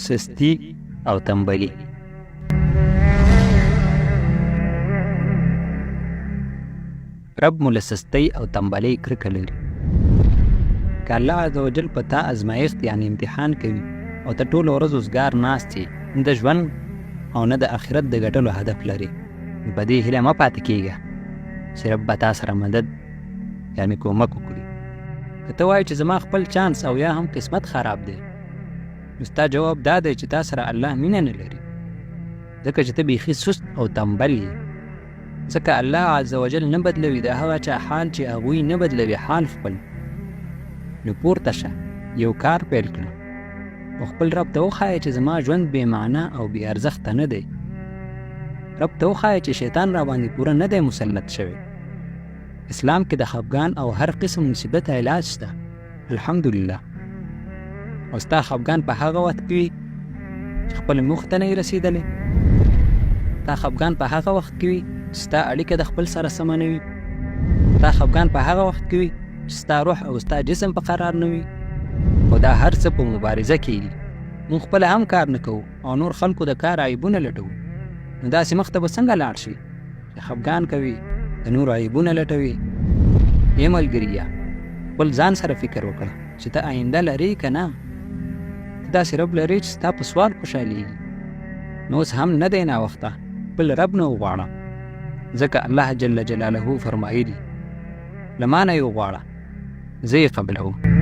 سستي او تنبلي. رب مو له سستۍ او تنبلۍ کرکه لري. که الله عزوجل په تا ازمایښت یعنې امتحان کوي او ته ټوله ورځ وزګار ناست یې، نه د ژوند او نه د اخرت د ګټلو هدف لرې، نو په دې هیله مه پاتې کېږه چې رب به تا سره مدد یعنې کومک وکړي. که ته وایې چې زما خپل چانس او یا هم قسمت خراب دی، نو ستا جواب دا دی چې تا سره الله مینه نه لري، ځکه چې ته بیخي سست او تنبل یې. ځکه الله عزوجل نه بدلوي د هغه چا حال چې هغوی نه بدلوي حال خپل. نو پورته شه، یو کار پیل کړه او خپل رب ته وښایه چې زما ژوند بې معنا او بې ارزښته نه دی. رب ته وښایه چې شیطان راباندې پوره نه دی مسلط شوی. اسلام کې د خفګان او هر قسم مصیبت علاج شته. الحمدلله. او ستا خفګان په هغه وخت کې وي چې خپل موخې ته نه یې رسېدلی. ستا خفګان په هغه وخت کې وي چې ستا اړیکه د خپل سره سمه نه وي. ستا خفګان په هغه وخت کې وي چې ستا روح او ستا جسم په قرار نه وي. او دا هر څه په مبارزه کېږي. موږ خپله هم کار نه کوو او نور خلکو د کار عیبونه لټوو، نو داسې مخته به څنګه لاړ شي؟ چې خفګان کوي، د نورو عیبونه لټوي. ای ملګریه! خپل ځان سره فکر وکړه چې ته آینده لرې که نه؟ ته داسې رب لرې چې ستا په سوال خوشحالېږي. نو اوس هم نه دی ناوخته، خپل رب نه وغواړه، ځکه الله جل جلاله فرمایلي، له ما نه یې وغواړه، زه یې قبلوم.